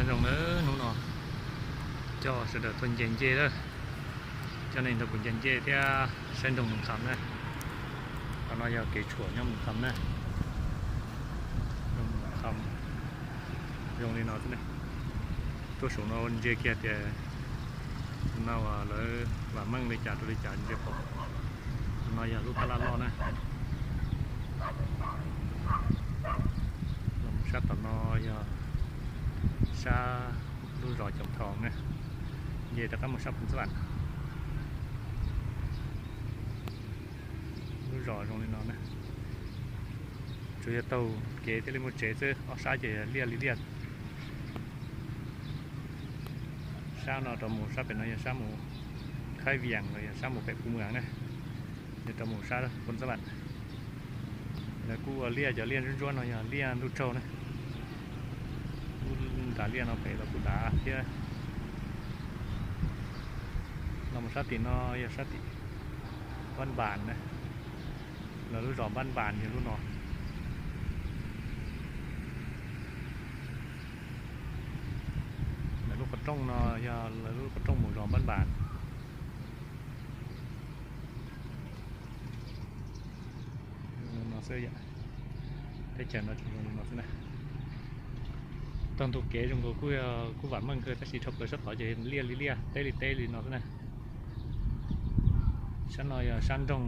Zoo na, hnub no coj sawv daws tuaj nce ncej lawm, coj neeg nrog kuv nce ncej thiab saib nroog Mus Kham na. Qhov no yog kev tshuam nyob Mus Kham na. Nroog Mus Kham zoo li no xwb na. Tuaj saum no ntsia kiag tias no uas lawv vam meej li cas rau li cas ntsia pom. No yog lub pab laj loj na. Los sab tom no yog sab lub zos Coom Thoos na, nce rov qab mus sab Phoos Xab Vam. Lub zos zoo li no na, tsuas yog taug kev thiaj li muaj tsev xwb, ob sab ces yog liaj li liaj. Sab no rau mus sab pem no yog sab mus Khaib Vias los yog sab mus pem Phu Mws na, yog rau mus sab Phoos Xab Vam. Lawv kuj ua liaj, cov liaj ntsuab ntsuab no yog liaj ntuj tsaug na. Lub nram liaj no pem los kuj dav thiab. Los mus sab tim no yog sab tim Npab Npas na, lawv lub zos Npab Npas yog lub no. Lawv lub qhov rooj no yog lawv lub qhov rooj mus zos Npab Npas. No xwb, teb chaws no tsuas zoo li no xwb na. Taug ntug kev zoo nkaus kuj, kuj vam meej kawg tab sis dhau plaws sab tod ces liaj li liaj, teb li teb li no xwb na. Sab no yog sab nroog,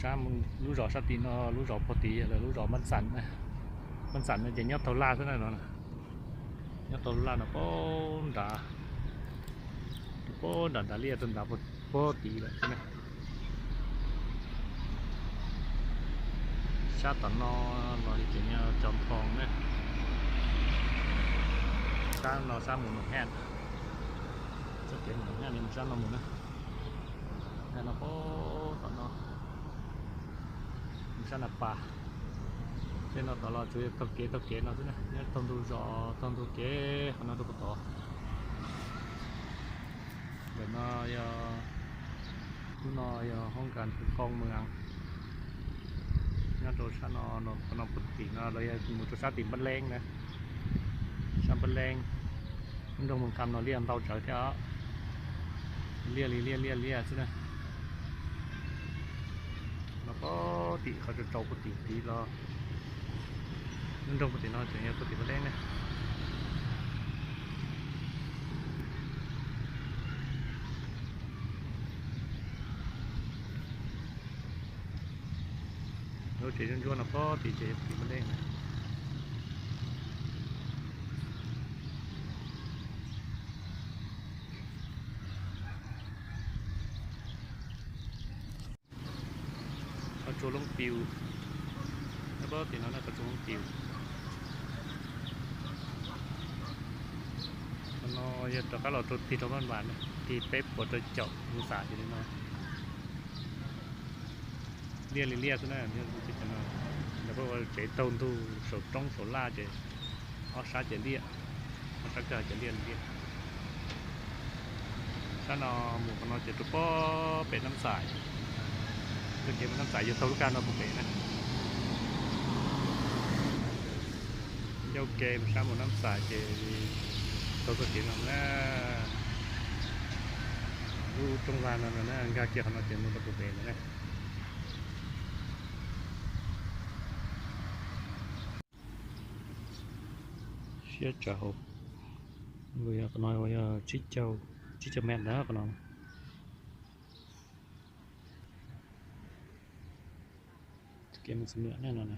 sab lub zos sab tim no, lub zos puag tim yog lawv lub zos Npab Xas na. Npab Xas no ces nyob taug laj xwb na no. Nyob taug laj no puag nrad, puag nram nram liaj rau nrad puag tid lawm xwb na. Sab tom no los ces yog Coom Thoos na. Sab no sab mus Noom Haj, txoj kev mus Noom Haj mus sab no mus na. Haj no puag tom no, mus sab Nas Pas. Tej no tom los tsuas yog taug kev taug kev no xwb na, nyob taug ntug zos taug ntug kev qhov no rau puag tod. Ntawm no yog, lub no yog hoob kas Hwv Koo Mws, nyob rau sab no, qhov no puag tim no los yog mus rau sab tim Npab Leeb na. Sab Npab Leeb, lub nroog Mus Kham no liaj ntau tsawv thiab os. Liaj li liaj liaj liaj xwb na. No puag tim qhov tsaus tsaus puag tim tid los, lub nroog puag tim no tseem yog puag tim Npab Leeb na. Lub tsev ntsuab ntsuab no puag tim ces yog tim Npab Leeb na. Qhov tsua Loob Pius, nyob puag tim no na, qhov tsua Loob Pius. Qhov no yog rov qab los rau tig rau Npab Npas na, tig peb puas rau caum mus xam ces li no. Liaj li liaj xwb na, lawv pheej ua tsev taug ntug saum roob saum laj ces ob sab ces liaj, ob sab kawg ces liaj li liaj. Sab no mus qhov no ces rau puag pem Nab Xais, taug kev mus Nab Xais yog taug lub kaj no puag pem na. Ncauj ke mus sab mus Nab Xais ces taug txoj kev no na, lub rooj vag no na, nkag kiag qhov no ces mus rau puag pem no na. Siab tsawv hauv, qhov no yog tsib caug, tsib caug mev ntawd qhov no. Kev mus Xam Nuam ne no na.